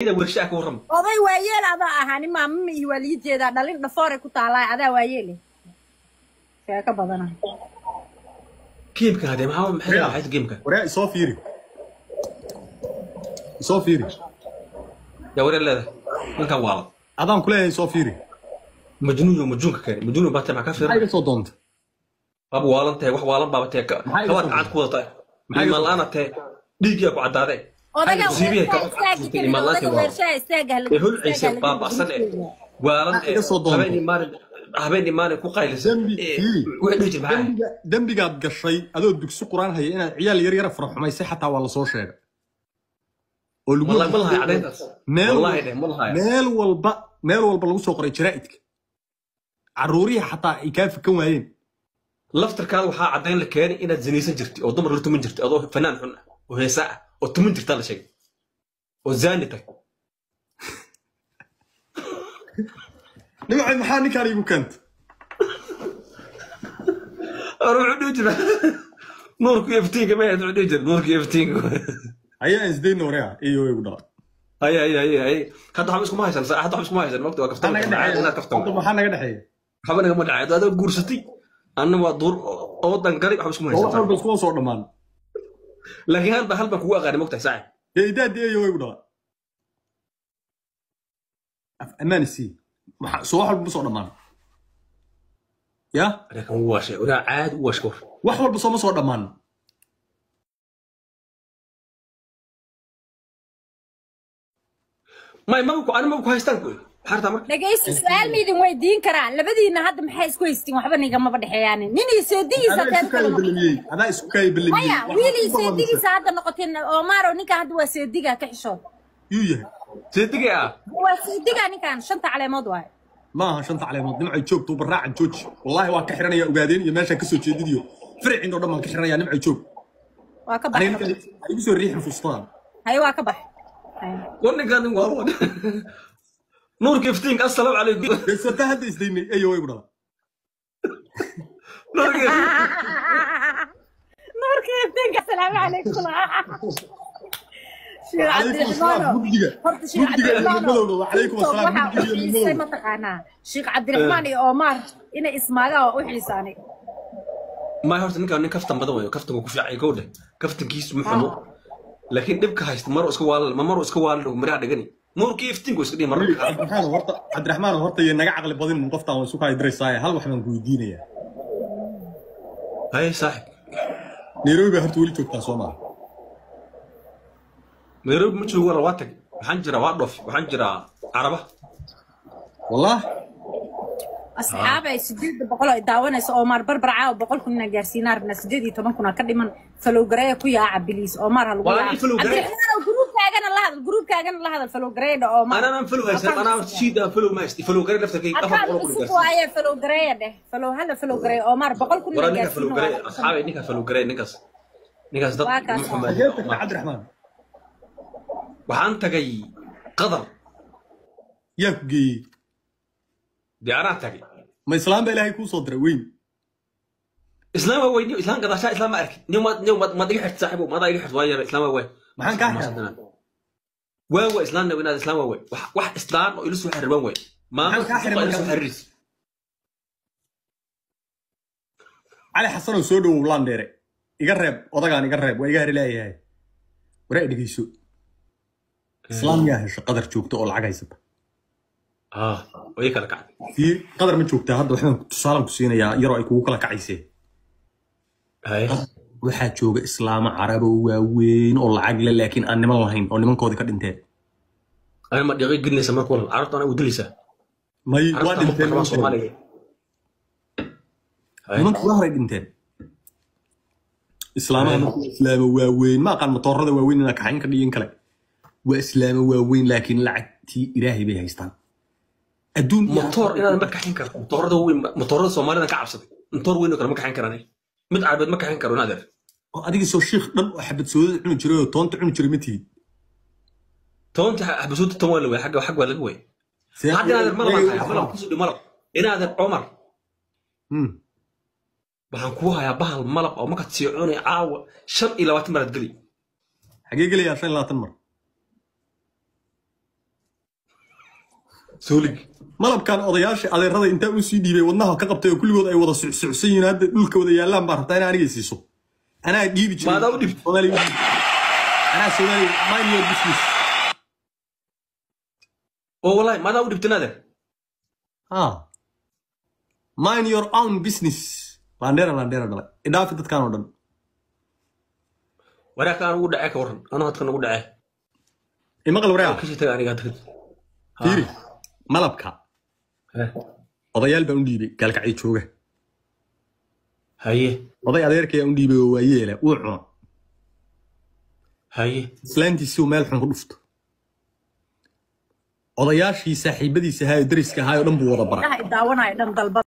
Wershaa ka warrama. Oday waayeel adaa ahaa, nin maamama iyo waaliyijeedaa dhalin dhafoore ku taalaa, adaa waayeele sheeko badana. Geemka hadee maxaa maxay maxay geemka? Waryaa, isoo fiiri, isoo fiiri. Yaa wareer leedahay ninkan waala. Adaan ku leeyahay, isoo fiiri. Majnuun yo majnuunka keenay, majnuun baa tahay, maxaa ka maxay fiirin? Iga soo doonta. Waaba waalan tahay, wax waalan baaba tahay. Maxay iga kabaad soo gacanta ku wadataa. Maxay iga iimaan soo la'aana tahay, dhiigyaa ku caddaadee. Odaga Musiibiyay weershaha ka istaagi karin. iimaan Odaga la'aanta waa weershaha istaaga halagu ee holcaysa istaaga halagu baaba'san ee waalan Maxay ee iga soo doonta? Habeen iyo maalin ku qaylisa. Dembi ee fiiri. Wixii dhihi jir maxaa ahayd? Dembigaad gashay adoo dugsi quraan haya inaad ciyaal yar yara faraxumaysay xataa waa lasoo sheegay oo lagu Wallahi ma lahay caddayntaas. Meel wallahi dheh ma lahay. Meel walba lagu soo qoray jaraa'idka, carruurihii xataa ay kaa fikan waayeen. Laftarkaada waxaa caddayn la keenay inaad zinaysan jirtay oo dumar la tuman jirtay, adoo fanaan xun ah oo heesaa ah oo tuman jirtaa la sheegay oo zaani tahay. Nimacay, maxaa ninkaan iigu keentay? Hore wuxuu dhihi jiray nuurku iyo iftiinka ma ahayd, wuxuu dhihi jiray nuurku iyo iftiinka. Ayaa isdayna waryaa iyo igu dhala. Haye haye haye haye, hadda waxba iskuma haysan, hadda waxba iskuma haysan, waqti waa kaftan maxaa naga inaad dhexeeya kaftan. Hadda maxaa naga dhexeeya? Waxba nagama dhacay, hadda adoo guursatay anna waa duur oo dangalay, waxba iskuma oo wax haysan. Walba iskuma soo dhammaan. Laakiin hal baan kugu aqaanay, mogtahay saaxib? Dee idaadii iyo igu dhala af ammaan isii. Soo wax walba ma soo dhammaan ya. Anakan wuu waashay, ogaa caadi u waashay war. Wax walba soo ma soo dhammaan. May maba ku ani maba ku haystaan ku maxaa rabtaa marka? Dhegaysta, su-aal ma idin weydiin karaa? Labadiina hadda maxay isku haystiin? Waxba nigamaba dhexeeyaan, nin iyo seedigiisa adaa teed isku kaaya kale. Ballamiyey, adaa isku kaaya ballamiyey. Maya, Waxaad wiil iyo ku ballamisay. Seedigiisa hadda noqoteen. Omaro, ninkan hadda waa seediga, ka xishood. Yuu yahay? Seedigay ah. Waa seediga ninkan, shanta caleemood waaye. Ma aha shanta caleemood. Nimcay, joog tuuba raacan, jooji. Wallaahi waa ka xiranaya ogaadeen iyo meeshaan kasoo jeedidiyo fircin oo dhan baan ka xiranaya. Nimcay, joog. Waa ka aniga baxay. Ninkan ha igu soo riixin fustaan. Haye, waa ka baxay. Haye. War ninkan nin waa nuurka iftiinka, assalaamu calaykum. Dee hadda isdaynay eyo igu dhala. Nuurka. Nuurka iftiinka, asalaamu calaykum. Sheekh Calaykum asalaam. Cabdiraxmaano. Mugdiga. Horta Sheekh Mugdiga iyo Cabdiraxmaano, madowga, wacalaykum TikTok asalaam. waxaa Mugdiga u iyo xiisay madowga. Mataqaanaa Sheekh Cabdiraxmaan iyo Omar inay ismaagaan waa u xiisaanay. May, horta ninkan nin kaftan badan wayo, kaftanku ku fiican gowdhe, kaftankiisu ma xumo, laakiin dhibka haysta maruu iska waalal ma maruu iska waalal miraha dhigani nuurkii iftiinku iska dhihi mararka qaar. Cabdiraxmaan horta, Cabdiraxmaan horta, iyo naga caqli badin qoftaan waan isu kaa diraysaa. Hal wax baan ku weydiinayaa. Haye saaxib. Nairobi baa horta weli joogtaa, soo maaha? Nairobi ma joogo walaal, waa tag, waxaan jiraa waa dhoof, waxaan jiraa caraba. Wallah. Asxaabay, 800 ay daawanayso Omar barbar caawa 100,000 inaan gaarsiinaa rabnaa, 18,000 ka dhiman. Falowgareeya ku yaaca biliis, Omar ha lagu Waa yaaca. in follow gareeya. Cabdiraxmaan oo gruubkaagana la hadal, gruubkaagana la hadal, falowgareeya dha Omar. Anaan follow haysan, anaa shiid aan follow ma haysti, follow garay laftarkayga afar arkaan boqol kun cusub gaarsiin. Waaye falowgareeya dheh, follow hala falowgareeya Omar, 100,000 waraa inaan ninka follow gaarsiino. garay asxaabay, ninka follow garay, ninkaas dad Waa kaas. ma xumaan. Xagee tagtay, Cabdiraxmaan? Waxaan tagay Qatar. Yaa ku geeyey? Dee anaa tagay. Ma islaam baa ilaahay kuu soo diray weyn? Islaam waa weyni, islaam gadaashaa islaam ma arkin. Nin maad nin maad maad iga xirta saaxiibo, maad iga xirta, waa yara islaam waa waay. Maxaan kaa xiray? Waa islaam inaad islaam waa waay, wax islaam oo ila soo xiriir waan waay maanta. Maxaan kaa xiray Suuqa ila soo markaa? xiriiris. Cali Xasan oo soo dhowow landheere, iga reeb odagaan, iga reeb, waa iga hari leeyahay. Waraa, dhegeyso, islaam yaa hesho Qadar joogto oo lacag haysata? Ah, way kala kacday. Fii Qadar ma joogtaa hadda? Waxbaan tusaalan ku siinayaa yaroo ay kugu kala kacaysee. Haye. Waxaa jooga islaamo carabo waaweyn oo lacag le, laakiin aan niman lahayn oo nimankoodii ka dhinteen. Ana ma dhiqi gelinaysa marka walaal, carabta ana u dilaysaa. May, waa carabta ma dhinteen. rabaa Soomaaliga. Haye. Nimanku waa horay dhinteen islaamaha. Markuu islaamo waaweyn ma aqaan matoorada waaweyn inaa kaxayn ka dhiyin kale, waa islaamo waaweyn laakiin lacagtii ilaahay bay haystaan adduun iyo Motoor inaad ma kaxin karto, motoorada weyn, motoorada Soomaalida ka cabsaday, motoor weyn oo kale ma kaxin karaan, mid carabeed ma kaxin karo naadir. Oo adiga soo shiikh dhan oo xabad soodada cuni jiray oo toonta cuni jiray ma tihid? Toonta xabasuuta toon waa la waayay, xagga xag waa laga waayay. Hadda inaadan malab aan hayaa, malab kusoo dhi, malab inaadan Cumar. Waxaan kuu hayaa bahal malab oo markaad sii cunay caawa 25 maraad geli. Xagee gelayaa 25 mar? Suulig. Malabkan odayaasha adeerada intaa u sii dhiibay wadnaha ka qabtay oo kulligood ay wada sucsucsan yihiin hadda dhulka wada yaallaan baa rabtaa inaa aniga siiso. Anaa dhiibi jiray. Maadaa u dhiibtay? Soomaaliya u dhiibay. Anaa Soomaaliya, mind your business. Oo wallahi maadaa u dhibtin adeer? Ah, mind your own business. Landheera, landheera dhalay, idhaafi dadkan oo dhan. Waraaka aan ugu dhacee ka waran, anuu hadkan ugu dhacee. Imaqal waraa. Kasii taga aniga hadda kadib. Fiiri, malabka odayaal baan u dhiibay gaalkacyo jooga. Haye. Oday adeerkayaa u dhiibay oo waayeela, wuu cuna. Haye. Islaantiisii uu meel xun ku dhufto, odayaashii saaxiibadiisa ahaa ee dariska ahaa oo dhan buu wada baray. Indhaha i daawanaya dhan dalbada.